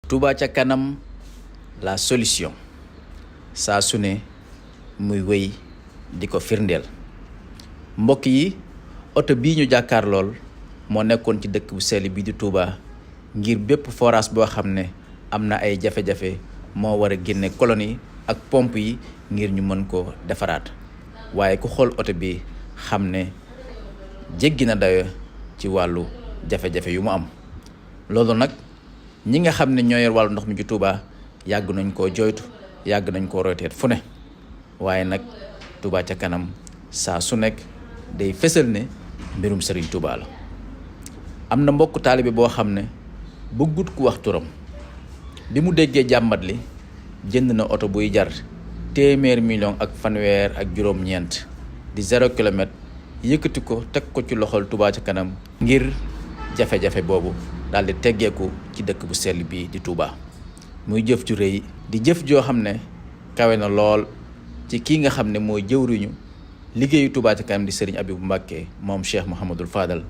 Touba ca kanam la solution saa su ne muy wéy di ko firndeel mbokk yi oto bii ñu jàkkaar lool moo nekkoon ci dëkk bu sell bii di Touba ngir bépp forage boo xam ne am na ay jafe-jafe moo war a génne colonie ak pompe yi ngir ñu mën ko defaraat waaye ku xool oto bi xam ne jéggi na dayo ci wàllu jafe-jafe yu mu am loolu nag ñi nga xam ne ñoo yor wàllu ndox mi ci Touba yàgg nañ koo joytu yàgg nañ koo royteet fu ne waaye nag Touba ca kanam saa su nekk day fësal ne mbirum Serigne Touba la. am na mbokk taalibe boo xam ne bëggut ku wax turam bi mu déggee jàmbat li jënd na oto buy jar téeméer million ak fanweer ak juróom-ñeent di 0 kilomètre yëkkati ko teg ko ci loxol Touba ca kanam ngir jafe-jafe boobu daal di teggeeku ci dëkk bu sell bii di Touba. muy jëf ju rëy di jëf joo xam ne kawe na lool ci kii nga xam ne mooy jëwriñu liggéeyu Touba ca kanam di Serigne Abibou Mbacké moom Cheikh Mouhamadul Fadal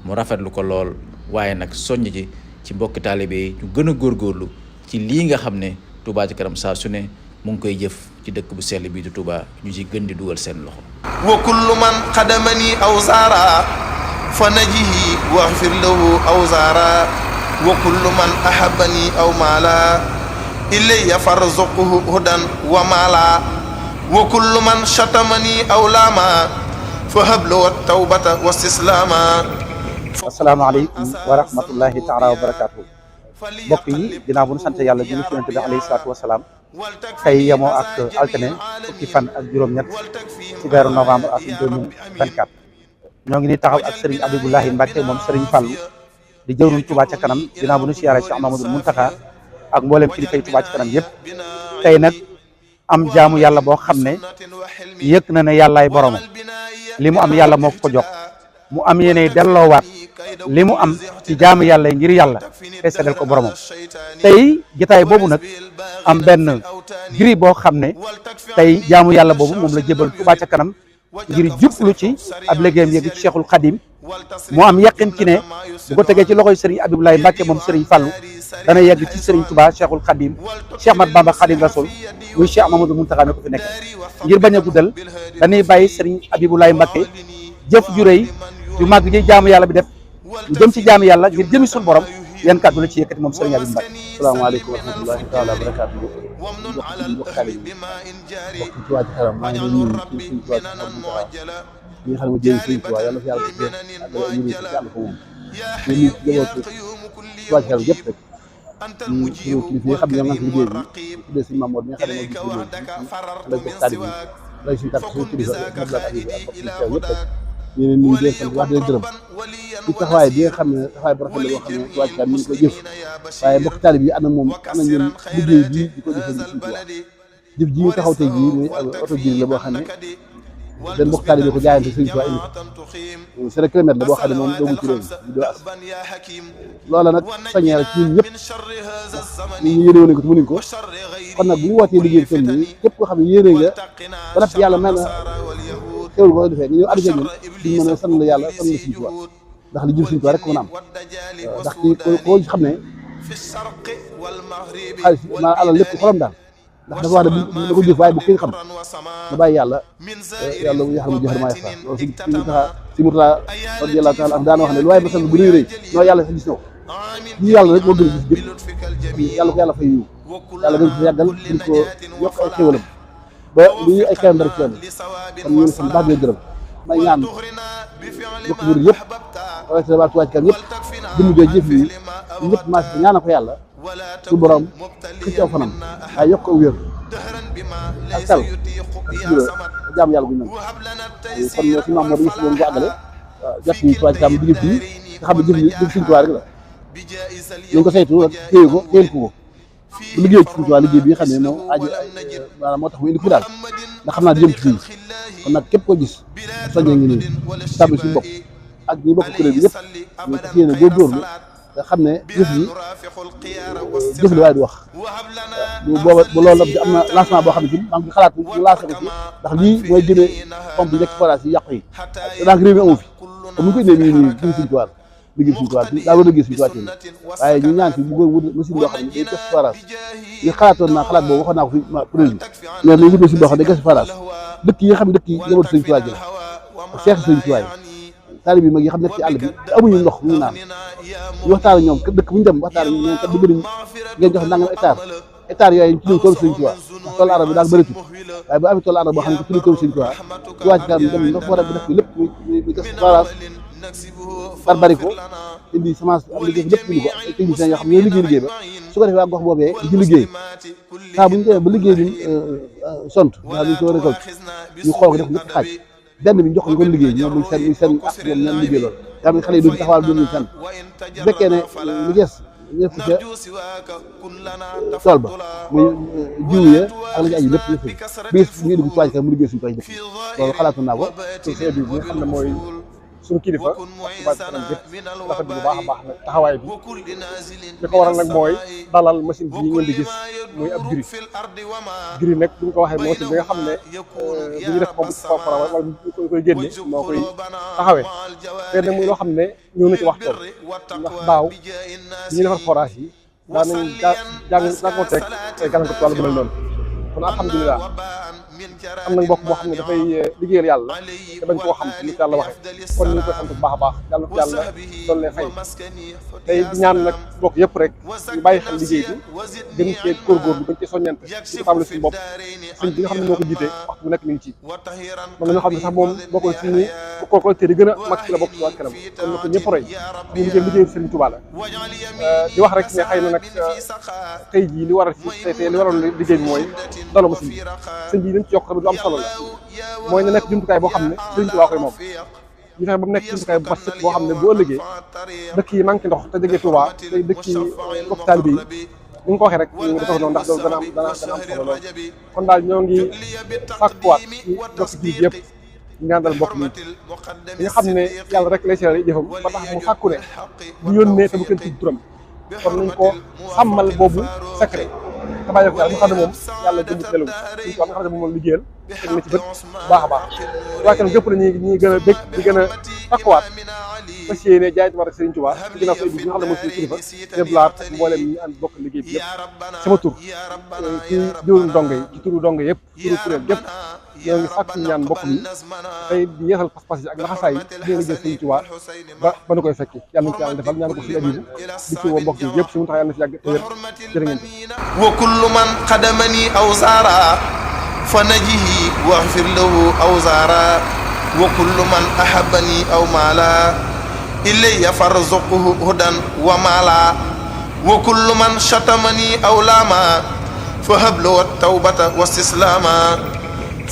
mu rafetlu ko lool waaye nag soññ ci mbokki taalibe yi ñu gën a góorgóorlu ci lii nga xam ne Touba ca kanam saa su ne mu ngi koy jëf ci dëkk bu sell bii di Touba ñu ci gën di dugal seen loxo. wa kullu man xadamani aw zaara fa najihi waxfir lahu aw zaara wa kullu man ahabani aw maala ilayya farzuqhu hudan wa maala wa kullu man shatamani aw laama fa hablu wa tawbata wa istislaama. asalaamaaleykum wa rahmatullahi taala wa barakaatu. mbokk yi ginnaaw bu ñu sant yàlla julli ci Yonent bi alayhi salaatu wa salaam tey yemoo ak altine fukki fan ak juróom-ñett ci weeru novembre atum 2024 ñoo ngi ni taxaw ak Serigne Abiboulahi Mbacké moom Serigne Fallou di jëwriñ Touba ca kanam ginnaaw bu ñu siyaare Cheikh Mamadou Mountakha ak mboolem kilifay Touba ca kanam yëpp tey nag am jaamu yàlla boo xam ne yëg na ne yàllaay boromam li mu am yàlla moo ko jox mu am yéene delloowaat li mu am ci jaamu yàlla ngir yàlla te seddal ko boromam tey jotaay boobu nag am benn giri boo xam ne tey jaamu yàlla boobu moom la jébal Touba ca kanam ngir jublu ci ab liggéeyam yéegi ci Cheikhul Khadim mu am yaqin ci ne bu ko tegee ci loxoy Serigne Abiboulahi Mbacké moom Serigne Fallou dana yegg ci Serigne Touba Cheikhul Khadim Cheikh Ahmad Bamba Khadim Rasoul muy Cheikh Mamadou Mountakha ko fi nekk ngir bañ a guddal dañuy bàyyi Serigne Abiboulahi Mbacké jëf ju rëy ju màgg ji jaamu yàlla bi def ñu jëm ci jaamu yàlla ngir jëmi suñu borom yan kàddu la ci yëkkati moom Serigne Abibou Mbacké. asalaamaaleykum wa rahmatullahi taala wa barakaatu. mbokk xale yi mbokk Touba ca kanam maa ngi leen di nuyu ci suñu Touba ca kanam ñi nga xam ne jëriñ Serigne Touba yàlla fi yàlla def ak ñu ngi ci yàlla ko moom ñu ngi ci jabootu Touba ca kanam yëpp rek ñu suñu kilifa yi xam ne ñoo ngi liggéey bi tuddee Serigne Mamadou mi nga xam ne moo gis liggéey bi lañ ko tàddi bi lay suñu tàtt suñu kilifa ak ak yi ak bokk teew yëpp rek ñu leen nuyu di sant wax di leen gërëm ci taxawaay bi nga xam ne taxawaay bu rafet la boo xam ne Touba ca kanam mi ngi koy jëf waaye mbokk taalib yi ànd moom ànd ñun liggéey bii di ko jëfee ci Touba jëf ji ñu taxaw tey jii muy oto ji la boo xam ne benn mbokk taalib yi ko jaayante Sëriñ Touba indi ko 0 kilomètre la boo xam ne moom doomu ci réew mi doo as loola nag soññee la ci ñun ñëpp ñu yéene woon nañ ko te mënuñ ko kon nag bu ñu wootee liggéey toll nii képp koo xam ne yéene nga ba nag yàlla may na teewul boo defee nga ñëw ànd ak ñun duñ mën a sant la yàlla sant la Sëriñ Touba ndax li jël Sëriñ Touba rek ko mën a am ndax koo xam ne xaalis maa alal lépp xolam daal ndax dafa wax ne da ko jëf waaye bu kenn xam nga bàyyi yàlla yàlla yaxal mu jëfar maa yax faa loolu si Murtala radiyallahu taala daana wax ne lu waaye ba sant bu rëy rëy noo yàlla sa gis na ko ñu yàlla rek moo gën a gis jëf yàlla ko yàlla fay yiw yàlla gën ko yàggal gën ko yokk ay xéwalam ba lu ñu ay xewam dara ci yoon kon ñu ngi sant baax di gërëm may ñaan bokk murid yëpp rawatina waa Touba ca kanam yëpp jëmm jooju jëf yi ñëpp maas ko ñaana ko yàlla su borom xëcc fanam waaye yokk ko wér ak sel ak sura jaamu yàlla guñu nangu kon suñu maam moo dañu si doon ko àggale jot ñu Touba ca kanam digg fii nga xam ne jëf yi jëf Sëriñ Touba rek la nañ ko saytu téye ko téyel ko bu liggéey ci Sëriñ Touba liggéey bi nga xam ne moo aju maanaam moo tax mu indi ko daal ndax xam naa jëm ci fii kon nag képp ko gis soññee ngi nii tàbbi suñu bopp ak ñi bokk kuréel bi yëpp ñu ko yéene góorgóorlu nga xam ne jëf yi jëf la waaye du wax bu booba bu loolu la am na lancement boo xam ne ci maa ngi xalaat ñu lancé ko ci ndax lii mooy gënee pompe yi nekk forage yi yàqu yi te daanaka réew mi amu fi te mu ngi koy indee nii nii Sëriñ Touba liggéey suñu tubaab daa war a liggéey suñu tubaab waaye ñu ñaan fi bu ko wut machine boo xam ne day gas forage yi xalaatoon naa xalaat boobu waxoon naa ko fi président mais nañ wut machine boo xam ne day gas forage dëkk yi nga xam ne dëkk yi njabootu sëñ tubaab ji la seex sëñ tubaab yi taalib yi mag yi xam nekk ci àll bi te amuñu ndox ñu naan ñu waxtaan ak ñoom dëkk bu ñu dem waxtaan ak ñoom kat bëgg nañ ngeen joxe nangam hectare yooyu ci lañ toll sëñ tubaab ndax toolu arab bi daal bëritul waaye bu amee toolu arab boo xam ne ci lañ toll sëñ tubaab ci wàcc kanam dem ndox war a bi def bi lépp muy gas forage barbari ko indi semence am liggéey lépp indi ko ay techniciens yoo xam ne ñooy liggéey ba su ko defee waa gox boobee di ci liggéey saa bu ñu demee ba liggéey bi sont daa ñu ko récolte ñu xool ko def ñetti xaaj benn bi ñu jox ñu ko liggéey ñoom muy seen ak ñoom ñeen liggéey loolu daa xam ne xale yi duñ taxawal duñu fenn bu fekkee ne lu des ñëpp ca tool ba muy jiw ya ak la ci aju lépp ñëpp bis ñu dugg ci wàññi mu liggéey suñu tool dëkk loolu xalaatu naa ko ci sëñ bi nga xam ne mooy suñu kilifa ak Touba Ca Kanam gépp rafet bu baax a baax nag taxawaay bi li ko waral nag mooy dalal machine bii ngeen di gis muy ab gris nag bu ñu ko waxee machine bi nga xam ne bu ñu def compara wala ñu koy génne moo koy taxawee te nag muy loo xam ne ñëw na ci waxtoon ndax daaw bi ñu defar forage yi daanañ jànkuwanteeg ay gàllankoor wàllu bu mel noonu kon alhamdulilah am na mbokk boo xam ne dafay liggéeyal yàlla te bañ koo xam ni ko yàlla waxee kon ñu ngi koy sant bu baax a baax yàlla ko yàlla doon leen fay tey di ñaan nag mbokk yëpp rek ñu bàyyi xel liggéey bi gën cee góorgóorlu gën cee soññante di ko tàmbali suñu bopp sëñ bi nga xam ne moo ko jiite waxtu bu nekk mi ngi ci mën nañoo xam ne sax moom bokkoon ci ñi collecteur yi gën a mag ci la bokk ci Touba Ca Kanam kon na ko ñëpp roy ñu liggéey liggéey Sëriñ Touba la di wax rek ne xëy na nag tey jii li waral ci tey li waral liggéey bi mooy dolo ma sëñ bi dañ ci yokk tamit lu am solo la mooy na nekk jumtukaay boo xam ne Sëriñ Tuubaa koy moom ñu fexe ba mu nekk jumtukaay bu mat sëkk boo xam ne bu ëllëgee dëkk yi manqué ndox te jege Touba te dëkk yi mbokk taalibe yi ni nga ko waxee rek ñu dafa noonu ndax loolu dana am solo lool kon daal ñoo ngi sàkkuwaat ci mbokk ji yëpp ñu ñaanal mbokk mi di nga xam ne yàlla rek lay seeral jëfam ba tax mu sàkku ne du yónnee te bu kenn tudd turam kon nañ ko xamal boobu secret te bàyyi ko yàlla ñu xam ne moom yàlla jënd ci delu suñu ko nga xam ne moom liggéeyal teg na ci bët baax a baax waaye kenn gépp la ñuy gën a bég di gën a takkuwaat fas yéene jaay ci war ak Serigne Touba ci ginnaaw ko bi nga xam ne mooy suñu kilifa déblaat ak mboolem ñu ànd bokk liggéey bi yëpp sama tur ci diwlu ndongo yi ci turu ndongo yëpp turu kuréel yëpp ñoo ngi sàkku ñaan mbokk mi tey di yeesal pas-pas yi ak laxasaay yi di liggéey Serigne Touba ba nu koy fekki yàlla nañu ko yàlla defal ñaan ko suñu abibu di ci woo mbokk yi yëpp suñu tax yàlla na fi yàgg te wér jërë ngeen wa kullu man xadamani aw zaara fa najihi waxfir lahu aw zaara wa kullu man ahabani aw maala ilayya farzuqhu hudan wa maala wa kullu man shatamani aw laama fa hablu wa tawbata wa istislaama